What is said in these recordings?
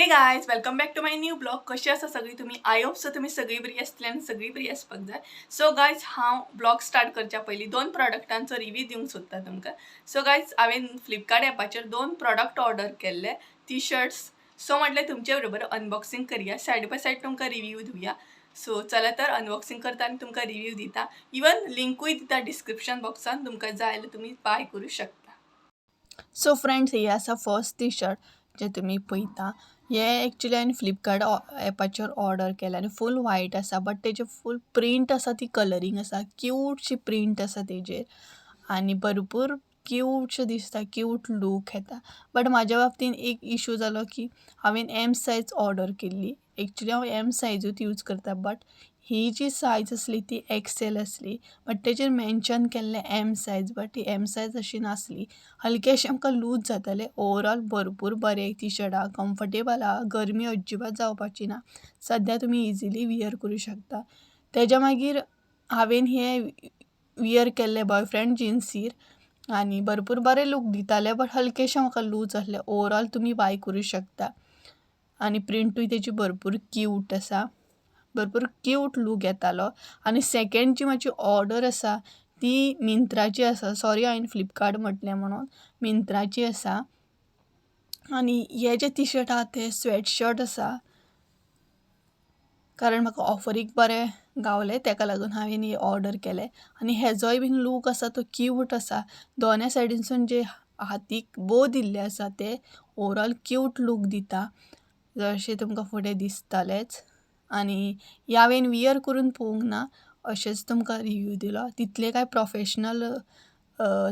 Guys, welcome back to my new blog. कशी आसा सगळी तुमी? I hope so तुमी सगळी बरी आसतली आनी सगळी बरी आसपाक जाय. सो गायज, हांव ब्लॉग स्टार्ट करच्या पयलीं दोन प्रॉडक्टांचो रिव्यू दिवंक सोदता तुमकां. सो गायज, हांवें फ्लिपकार्ट एपाचेर दोन प्रॉडक्ट ऑर्डर केल्ले, टी शर्ट्स. सो म्हटलें तुमचे बरोबर अनबॉक्सिंग करया, सायड बाय सायड तुमकां रिव्यू दिवया. सो चला तर अनबॉक्सिंग करता आनी तुमकां रिव्यू दिता. इवन लिंकूय दिता डिस्क्रिप्शन बॉक्सान, तुमकां जाय जाल्यार तुमी बाय करूं शकता. सो फ्रेंड्स, हे आसा फर्स्ट टी शर्ट जे तुमी पळयता. हे एक्चुली हांवें फ्लिपकार्ट एपाचेर ऑर्डर केलें आनी फूल वायट आसा, बट तेजे फूल प्रिंट आसा, ती कलरींग आसा, क्यूटशी प्रिंट आसा तेजेर आनी भरपूर क्यूटशें दिसता, क्यूट लूक येता. बट म्हाज्या बाबतीन एक इशू जालो की हांवें एम सायज ऑर्डर केल्ली. एक्चुली हांव एम सायजूच यूज करता, बट ही जी सायज आसली ती एक्सेल आसली, बट तेजेर मेन्शन केल्लें एम सायज, बट ती एम सायज अशी नासली. हलकेशें आमकां लूज जातालें. ओवरऑल भरपूर बरें टी शर्ट आहा, कम्फर्टेबल आहा, गरमी अजिबात जावपाची ना. सद्या तुमी इजिली वियर करूं शकता. तेज्या मागीर हांवें हे वियर केल्ले बॉयफ्रेंड जिन्सीर आनी भरपूर बरें लूक दिताले, बट हलकेशें म्हाका लूज आसलें. ओवरऑल तुमी बाय करूं शकता आनी प्रिंटूय तेजी भरपूर क्यूट आसा, भरपूर क्यूट लूक येतालो. आनी सेकेंड जी म्हाजी ऑर्डर आसा ती मिंत्राची आसा. सॉरी हांवें फ्लिपकार्ट म्हटलें म्हणून, मिंत्राची आसा. आनी हे जे टी शर्ट आहा ते स्वेट शर्ट आसा, कारण म्हाका ऑफरीक बरें गावलें, तेका लागून हांवें हे ऑर्डर केलें. आनी हेजोय बीन लूक आसा तो क्यूट आसा. दोनाय सायडीनसून जे हातीक बो दिल्ले आसा ते ओवरऑल क्यूट लूक दिता, जशें तुमकां फुडें दिसतलेंच. आनी हे हांवें वियर करून पळोवंक ना, अशेंच तुमकां रिव्यू दिलो. तितलें कांय प्रोफेशनल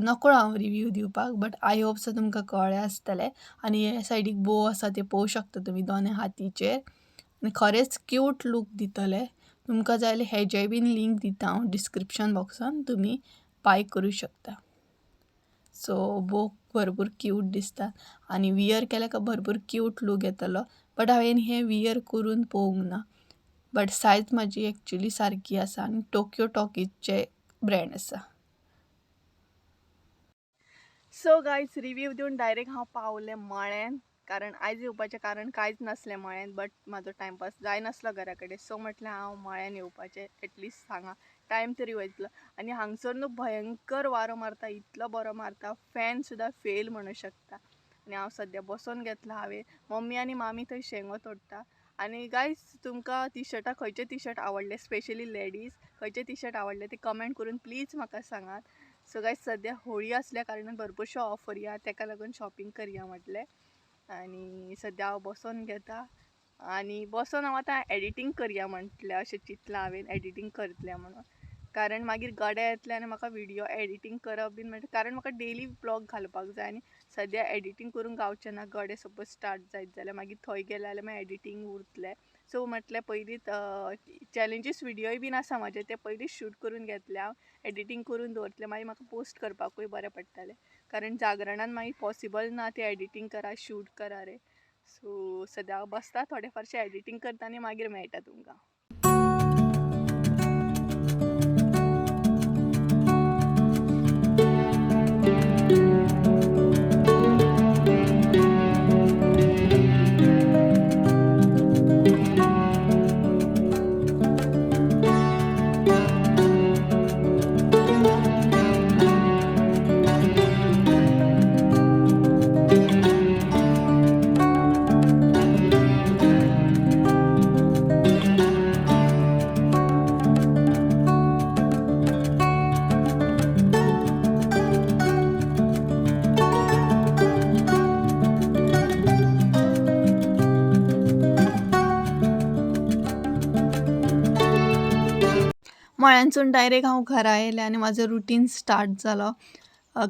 नकळो हांव रिव्यू दिवपाक, बट I hope so तुमकां कळ्ळें आसतलें. आनी हे सायडीक बो आसा ते पळोवंक शकता तुमी दोनाय हातीचेर आनी खरेंच क्यूट लूक दितले. तुमकां जाय जाल्यार हेजेय बीन लिंक दिता हांव डिस्क्रिप्शन बॉक्सान, तुमी बाय करूं शकता. सो बो भरपूर क्यूट दिसता आनी वियर केल्यार काय भरपूर क्यूट लूक येतलो. बट हांवें हें वियर करून पळोवंक ना, बट सायज म्हाजी एक्चुली सारकी आसा आनी टोकियो टॉकीजचे ब्रँड आसा. सो गायज, रिव्यू दिवन डायरेक्ट हांव पावलें मळ्यान, कारण आयज येवपाचें कारण कांयच नासलें मळ्यान, बट म्हाजो टायमपास जायनासलो घरा कडेन. सो म्हटलें हांव मळ्यान येवपाचें, एटलिस्ट हांगा टायम तरी वयतलो. आनी हांगसर न्हू भयंकर वारो मारता, इतलो बरो मारता, फॅन सुद्दां फेल म्हणूं शकता. आनी हांव सद्या बसोन घेतलां हांवें, मम्मी आनी मामी थंय शेंगो तोडटा. आनी गायज, तुमकां टी शर्टां खंयचे टी शर्ट आवडले, स्पेशली लेडीज खंयचे टी शर्ट आवडले ते कमेंट करून प्लीज म्हाका सांगात. सो गायज, सद्या होळी आसल्या कारणान भरपूरश्यो ऑफरी आहा, तेका लागून शॉपिंग करया म्हटलें. आनी सद्या हांव बसोन घेता आनी बसोन हांव आतां एडिटींग करया म्हटलें, अशें चिंतलां हांवें एडिटींग करतलें म्हणून, कारण मागीर गडे येतले आनी म्हाका व्हिडियो एडिटींग करप बीन म्हणटा, कारण म्हाका डेली ब्लॉग घालपाक जाय आनी सद्या एडिटींग करूंक गावचें ना. गडे सपोज स्टार्ट जायत जाल्यार मागीर थंय गेले जाल्यार मागीर एडिटींग उरतलें. सो म्हटलें पयलींच चॅलेंजीस व्हिडियोय बीन आसा म्हाजे, ते पयलींच शूट करून घेतले हांव, एडिटींग करून दवरतलें, मागीर म्हाका पोस्ट करपाकूय बरें पडटलें, कारण जागरणान मागीर पॉसिबल ना तें एडिटींग करा शूट करा रे. सो सद्या हांव बसता थोडे फारशें एडिटींग करता आनी मागीर मेळटा तुमकां. मळ्यांसून डायरेक्ट हांव घरा आयलें आनी म्हाजो रुटीन स्टार्ट जालो,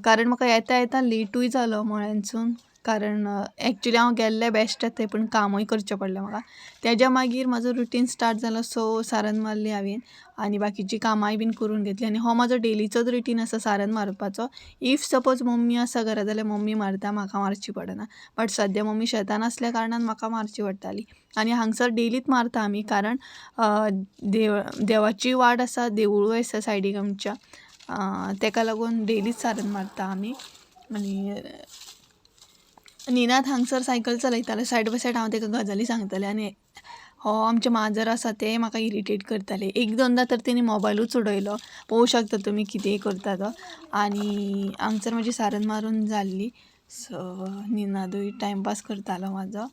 कारण म्हाका येता येता लेटूय जालो मळ्यांसून, कारण एक्चुली हांव गेल्लें बेश्टें थंय, पूण कामूय करचें पडलें म्हाका. तेज्या मागीर म्हाजो रुटीन स्टार्ट जालो. सो सारण मारली हांवें आनी बाकीचीं कामांय बीन करून घेतलीं. आनी हो म्हाजो डेलीचोच रुटीन आसा सारण मारपाचो. If suppose mummy आसा घरा जाल्यार मम्मी मारता, म्हाका मारची पडना, बट सद्या मम्मी शेतान आसल्या कारणान म्हाका मारची पडटाली. आनी हांगसर डेलीच मारता आमी, कारण देवाची वाट आसा, देवूळ आसा सायडीक आमच्या, तेका लागून डेलीच सारण मारता आमी. आनी निनाद हांगसर सायकल चलयतालो, सायड बाय सायड हांव ताका गजाली सांगतालें आनी हो आमचें माजर आसा तें म्हाका इरिटेट करतालें. एक दोनदां तर तेणी मोबायलूच उडयलो. पळोवंक शकता तुमी कितेंय करता तो. आनी हांगसर म्हजी सारन मारून जाल्ली. सो निनादूय टायमपास करतालो म्हाजो.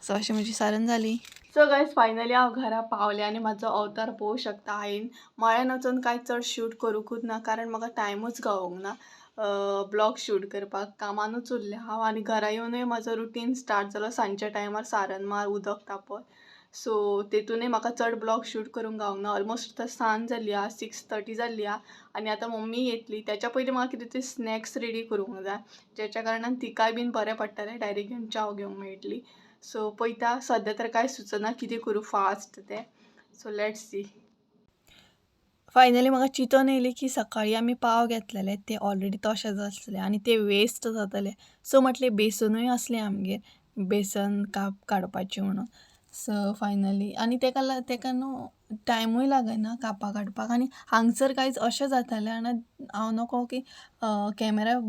सो अशी म्हजी सारन जाली. सो गायज फायनली हांव घरा पावलें आनी म्हाजो अवतार पळोवंक शकता. हांवें मळ्यान वचून कांय चड शूट करूंकूच ना, कारण म्हाका टायमूच गावोंक ना ब्लॉग शूट करपाक. कामानूच उरलें हांव आनी घरा येवनूय म्हाजो रुटीन स्टार्ट जालो सांजच्या टायमार सारन मार, उदक तापय. सो तेतूनय म्हाका चड ब्लॉग शूट करूंक गावंक ना. ऑलमोस्ट आतां सांज जाल्ली आहा, 6:30 जाल्ली आहा आनी आतां मम्मी येतली. त्याच्या पयलीं म्हाका कितें तरी स्नॅक्स रेडी करूंक जाय, जेच्या कारणान तिकाय बीन बरें पडटलें, डायरेक्ट घेवन च्याव घेवंक मेळटली. सो पळयता, सद्या तर कांय सुचना कितें करूं फास्ट तें. So let's see. Finally म्हाका चिंतून येयलें की सकाळीं आमी पाव घेतलेले ते ऑलरेडी तशेच आसले आनी ते वेस्ट जातले. सो म्हटलें बेसनूय आसलें आमगेर, बेसन काप काडपाचें म्हणून. सो फायनली आनी तेका न्हू टायमूय लागना कापां काडपाक. आनी हांगसर कांयच अशें जातालें आनी हांव नकळो की कॅमेरा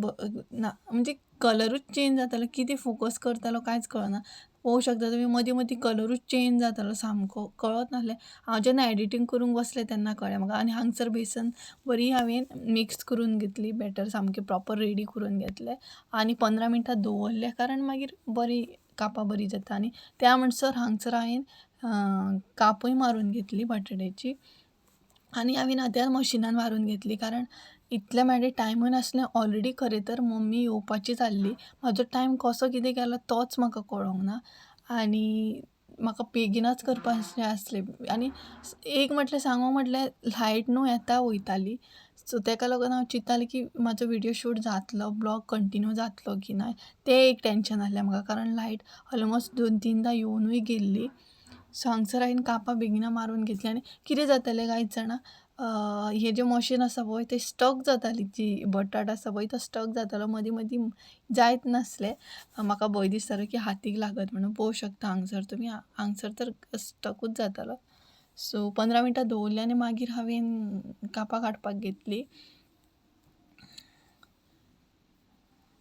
ना म्हणजे कलरूच चेंज जातालो, कितें फोकस करतालो कांयच कळना. पळोवंक शकता तुमी मदीं मदीं कलरूच चेंज जातालो सामको, कळत नासलें. हांव जेन्ना एडिटींग करूंक बसलें तेन्ना कळ्ळें म्हाका. आनी हांगसर बेसन बरी हांवें मिक्स करून घेतली, बॅटर सामकें प्रॉपर रेडी करून घेतलें आनी 15 मिनटां दवरलें, कारण मागीर बरी कापां बरी जाता. आनी त्या म्हणसर हांगसर हांवें कापूय मारून घेतली बटाट्याची आनी हांवें त्या मशिनान मारून घेतली, कारण इतलें म्हाजे टायमूय नासलें. ऑलरेडी खरें तर मम्मी येवपाची जाल्ली, म्हाजो टायम कसो कितें गेलो तोच म्हाका कळोंक ना आनी म्हाका बेगिनच करपाचें आसलें. आनी एक म्हटल्यार सांगू म्हटल्यार लायट न्हू येता वयताली. सो तेका लागून हांव चिंत्तालें की म्हाजो विडियो शूट जातलो, ब्लॉग कंटिन्यू जातलो की ना तें एक टेंशन आसलें म्हाका, कारण लायट ऑलमोस्ट 2-3दां येवनूय गेल्ली. सो हांगसर हांवें कापां बेगिना मारून घेतली. आनी कितें जातालें कांयच जाणा, हें जें मशीन आसा पळय तें स्टक जाताली, जी बटाट आसा पळय तो स्टक जातालो, मदीं मदीं जायत नासलें. म्हाका भंय दिसतालो की हातीक लागत म्हणून. पळोवंक शकता हांगसर तुमी, हांगसर तर स्टकूच जातालो. सो 15 मिनटां दवरलीं आनी मागीर हांवें कापां काडपाक घेतली.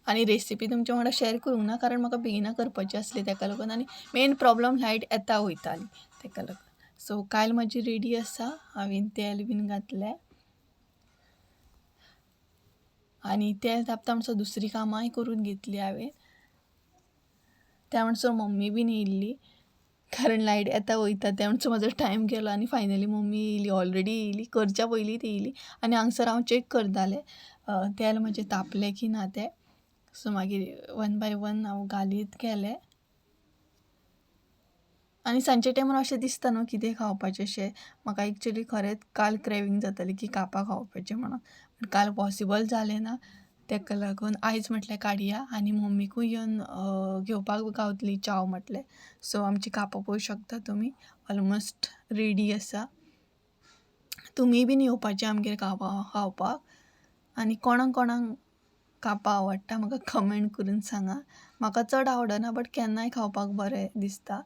आनी रेसिपी तुमच्या वांगडा शेअर करूंक ना, कारण म्हाका बेगिना करपाची आसली तेका लागून. आनी मेन प्रॉब्लम लायट येता वयताली तेका लागून. सो कायल म्हाजी रेडी आसा, हांवें तेल बीन घातलें आनी तेल तापता म्हणसर दुसरी कामांय करून घेतली हांवें. त्या म्हणसर मम्मी बीन येयल्ली, कारण लायट येता वयता त्या म्हणसर म्हाजो टायम गेलो. आनी फायनली मम्मी येयली, ऑलरेडी येयली, करच्या पयलींच येयली. आनी हांगसर हांव चॅक करतालें तेल म्हाजें तापलें की ना तें. सो मागीर 1 बाय 1 हांव घालीत गेलें. आनी सांजच्या टायमार अशें दिसता न्हू कितें खावपाचें अशें. म्हाका एक्चुली खरेंच काल क्रेविंग जाताली की कापां खावपाचें म्हणून, बट काल पॉसिबल जालें ना, तेका लागून आयज म्हटलें काडया आनी मम्मीकूय येवन घेवपाक गावतली च्याव म्हटलें. सो आमची कापां पळोवंक शकता तुमी ऑलमोस्ट रेडी आसा. तुमीय बीन येवपाचें आमगेर कापां खावपाक. आनी कोणाक कोणाक कापां आवडटा म्हाका कमेंट करून सांगा. म्हाका चड आवडना, बट केन्नाय खावपाक बरें दिसता,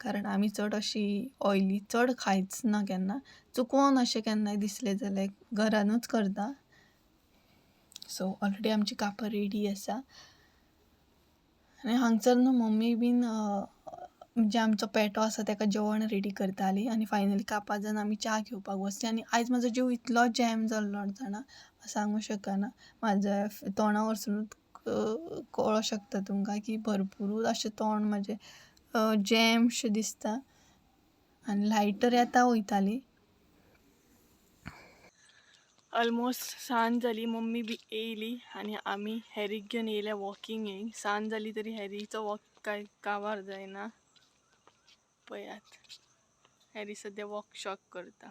कारण आमी चड अशी ऑयली चड खायच ना केन्ना. चुकोन अशें केन्नाय दिसलें जाल्यार घरानूच करता. सो ऑलरेडी आमची कापां रेडी आसा. आनी हांगसर न्हू मम्मी बीन म्हणजे आमचो पेटो आसा तेका जेवण रेडी करताली. आनी फायनली कापां जावन आमी च्या घेवपाक बसली. आनी आयज म्हाजो जीव इतलो जॅम जाल्लो जाणा, सांगू शकना. म्हाज्या तोंडा वरसुनूच कळोंक शकता तुमकां की भरपुरूच अशें तोंड म्हाजें जॅम शें दिसता. आनी लायट तर येता वयताली. ऑलमोस्ट सांज जाली, मम्मी बी येयली आनी आमी हॅरीक घेवन येयले वॉकिंगेक. सांज जाली तरी हॅरीचो वॉक कांय काबार जायना. पळयात हॅरी सद्या वॉक शॉक करता.